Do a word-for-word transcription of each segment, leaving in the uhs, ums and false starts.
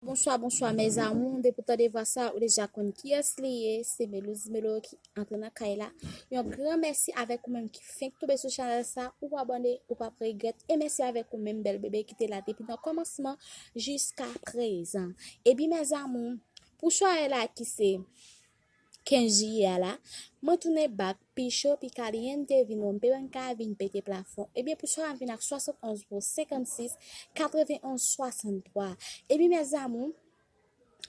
Bonswa, bonswa, mes amours. Depi w tande vwa sa, ou deja konn kiyès li ye. Se Melouz Melo ki antre nan kay la. Yon gran mèsi avèk ou menm ki fenk tonbe sou chanèl sa, ou abòne, ou p ap regrèt. E mèsi avèk ou menm, bèl bebe, ki te la depi nan kòmansman jiska prezan. Ebyen, mes amours, pou sware la ki se kenz jiyè a la, mwen tounen bak, pi cho, pi kalyente, vin wonpe banka, vin pete plafon. Ebyen, pou sware a, m vin ak swasannonz pou senkannsis, katrevenonz swasanntwa. Ebyen, mes amours,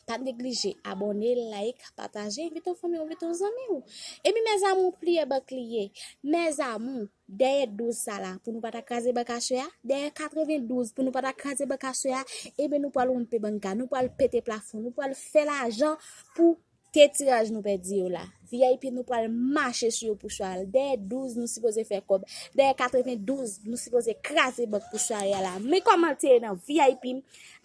pa neglije abòne, like, pataje, envite yon fanmi, envite yon zanmi w. Ebyen, mes amours, pliye bank li ye. Mes amours, dèyè douz sa la, pou nou pa ta kraze bank aswè a, dèyè katrevendouz, pou nou pa ta kraze bank aswè a, ebyen, nou pral wonpe banka, nou pral pete plafon, nou pral fè lajan pou te tiraj nou pèdi yo la. V I P nou pral mache sou yo pou sware a. Dèyè douz nou sipoze fè kòb. Dèyè katrevendouz nou sipoze kraze bank pou sware a la. Men kòman l te ye nan V I P m.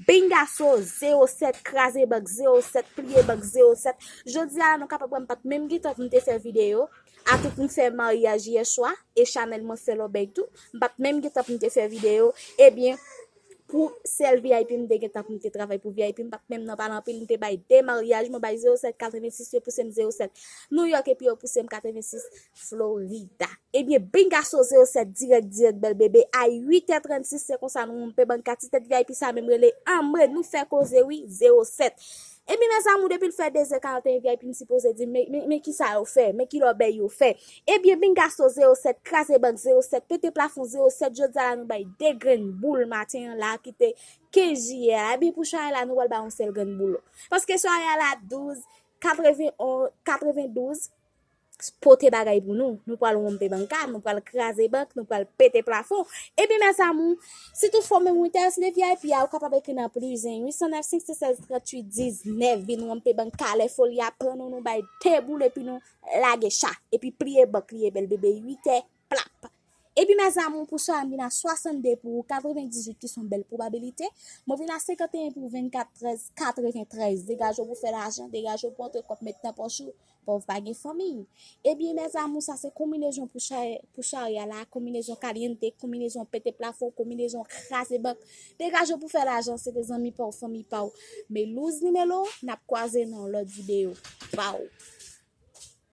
Bingaso zewo sèt, kraze bank zewo sèt, pliye bank zewo sèt. Jodi a la nou kapab wè m pa t menm gen tan pou m te fè videyo. Atout m fè maryaj yè swa e chanèl mwen fè lòbèy tou. M pa t menm gen tan pou m te fè videyo. Ebyen, pou sèl V I P m te gen tan pou m te travay pou V I P m, pa t menm nan pale anpil, m te bay de maryaj, mwen bay zewo sèt katrevensis, yo pouse m zewo sèt Nouyòk, epi yo pouse m katrevensis Florida. Ebyen, bingaso zewo sèt dirèk, dirèk, bèl bebe, a uit è trannsis, se konsa nou wonpe banka, ti tèt V I P sa menm rele anmwe, nou fè koze wi, zewo sèt. Ebyen, mes amours, depi l fè de zè karanteyen V I P m sipoze di, men, men, men kisa yo fè, men ki lòbèy yo fè. Ebyen, bingaso zewo sèt, kraze bank zewo sèt, pete plafon zewo sèt, jodi a la nou bay de grenn boul maten an la ki te kenz jiyè a. Ebyen, pou sware la, nou pral bay yon sèl grenn boul. Paske sware a la douz, katrevenonz, katrevendouz, pote bagay pou nou. Nou pral wonpe banka, nou pral kraze bank, nou pral pete plafon. Ebyen, mes amours, si toutfwa w menm ou enterese de V I P a, ou kapab ekri nan plis en uit san nèf senk san sèz tranntuit diznèf. Vin wonpe banka, lè foli a pran nou, nou bay de boul epi nou lage cha. Epi pliye bank li ye, bèl bebe, uit è, plap. Epi, mes amours, pou sware a, m vin a swasannde pou katrevendizuit ki se yon bèl pwobabilite. Mwen vin a senkanteyen pou vennkat, trèz, katreventrèz. Degaje w pou fè lajan, degaje w pou antre kòb met nan pòch ou. Pòv pa gen fanmi. Ebyen, mes amours, sa se konbinezon pou sware, pou sware a la, konbinezon kalyente, konbinezon pete plafon, konbinezon kraze bank. Degaje w pou fè lajan, se te zanmi pa w, fanmi pa w. Melouz Melo, n ap kwaze nan yon lòt videyo. Baw.